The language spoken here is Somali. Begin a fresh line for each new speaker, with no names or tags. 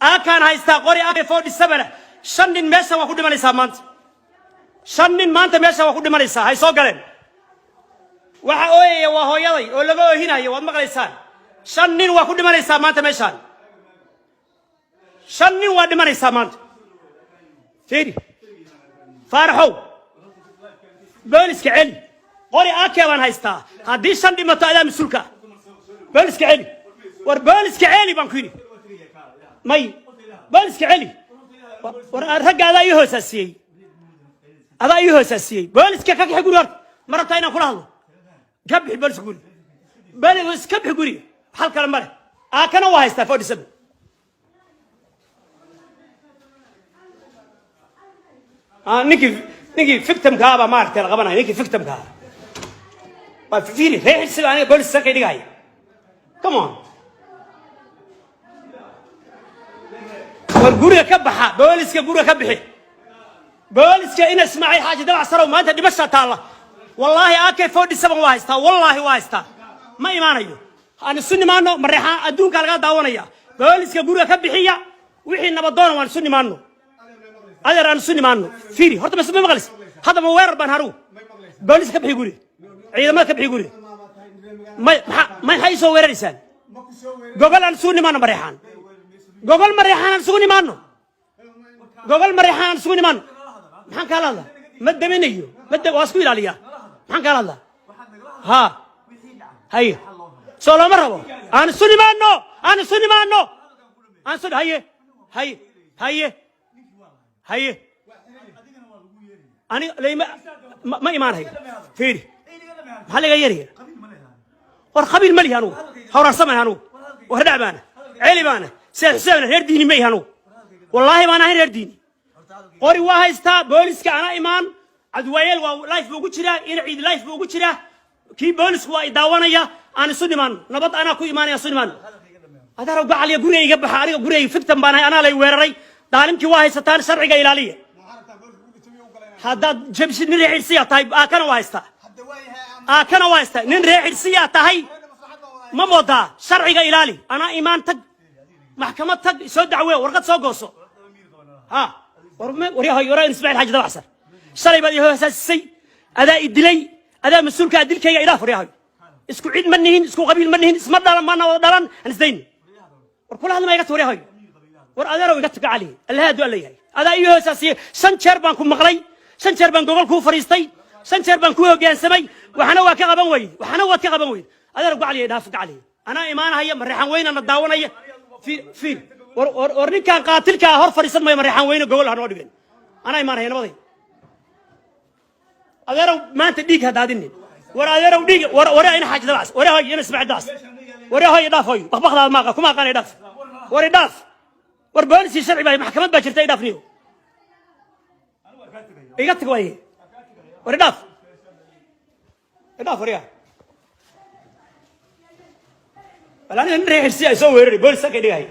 Aakaan haystaa, qori AK-47. Shan nin meesha waa ku dhimanaysaa maanta. Shan nin maanta meesha waa ku dhimanaysaa. Hay soo galeen. Waxa ooyaya waa hooyaday oo laga oohinayo, waad maqlaysaan. Shan nin waa ku dhimanaysaa maanta meeshaan. Shan nin waa dhimanaysaa maanta. Fiiri, Faaraxow, booliska celi. Qori AK baan haystaa. Haddii shan dhimato, adaa mas-uulka ah. Booliska celi. War booliska celi baan ku yidhi. May, booliska celi. War ragga adaa ii hoosaasiyey, adaa ii hoosaasiyey. Booliska ka kaxi guri. Horta ma rabtaa inaan kula hadlo? Ka bixi booliska guriga. Boolis ka bixi guriga. Xal kale male. Aakana waa haystaa, 47. Ninkii victimka ah baa maaragtay la qabanaya. Ninkii victimka ah waa fiiri reer xilsiga. Aniga boolis sarkay dhigaya. Come on, war guriga ka baxa. Booliska guriga ka bixi. Booliska ina Ismaaciil Xaaji Dabac Sarow, maanta dhimashaa taalla. Wallaahi AK-47 waa haystaa, wallaahi waa haystaa. Ma imaanayo. Aan isu nimaano Mareexaan, adduunka laga daawanaya. Booliska guriga ka bixiya. Wixii nabadoona waan isu nimaano. Adeer, aan isu nimaano. Fiiri horta, ma maqlis hadda? Ma weerar baan harugu? Booliska ka bixi guriga. Ciidamada ka bixi guriga. May, maxaa maxay soo weeraraysaan? Gogol aan isugu nimaano Mareexaan. Gogol Mareexaan aan isugu nimaano. Gogol Mareexaan aan isugu nimaano. Maxaan kaala hadlaa? Ma daminayo. Ma waa isku ilaaliyaa. Maxaan kaala hadlaa? Ha haye, soo looma rabo. Aan isu nimaano, aan isu nimaano, aan isu. Haye, haye, haye, haye. Ani layma ma imaanayo. Fiiri, maxaa laga yeeraya? War qabiil ma lihi anugu. Hawraarsamay anugu. War dhac baana, celi baana, Seed Xuseen. Reer diini ma ihi anugu, wallaahi baan ahayn reer diini. Qori waa haystaa. Booliska ana imaan. Cabdiwaayeel waa live buu ugu jiraa. Ina Ciid live buu ugu jiraa. Kii boolisku waa i daawanaya. Aan isu nimaano. Nabad anaa ku imaanaya. Isu nimaano. Adeerow gacaliya, guriga iga baxa. Aniga gurigayga victim baan ahay. Anaa lay weeraray. Daalimkii waa haysataan, sharciga ilaaliya. Haddaad jabsid, nin reer xidhsiyaa tahay. Aakana waa haystaa, aakana waa haystaa. Nin reer xidhsiyaa tahay, ma moodaa? Sharciga ilaali. Anaa imaan. Tag maxkamad, tag, soo dacwee, warqad soo gooso. Ha war waryahoy, waraa Ismaaciil Xaaji Dabacsar, shalay baad i hoosaasisay. Adaa i dilay, adaa mas-uulka dilkayga. Ilaaf waryahoy, isku cid ma nihin, isku qabiil ma nihin, isma dhalan, mana wada dhalan. Aan isdayni. War kula hadlma, iga tag waryahoy. War adeerow, iga tag cali. Allahaadu alla yahay. Adaa ii hoosaasiyey. Shan jeer baan ku maqlay, shan jeer baan gogol kuu fadhiistay, shan jeer baan kuu hoggaansamay. Waxna waa ka qaban weyde, waxna waad ka qaban weyde. Adeerow gacaliya, dhaaf gacaliya. Anaa imaanahaya. Mareexan weynana daawanaya. Fiir, fiir. War war war, ninkan qaatilka ah hor fadhiisan mayo. Mareexan weyne gogol ha noo dhigeen. Anaa imaanaya nabaday. Adeerow, maanta dhiig ha daadinin. War adeerow, dhiig. War war ina Xaaji Dabacas, war hoy, ina Ismaaciil Dabacas, war hoy, dhaaf hoy. Baqbaqdaada maaqa kuma aqaanay. Dhaaf, war dhaaf. War boolisii sharci baa, maxkamad baa jirta. Dhaaf niyo, iga tag waaye. War dhaaf, dhaaf waryaa. Bal aniga nin reer xirsi ay soo weeraray, boolis sakay dhigahay.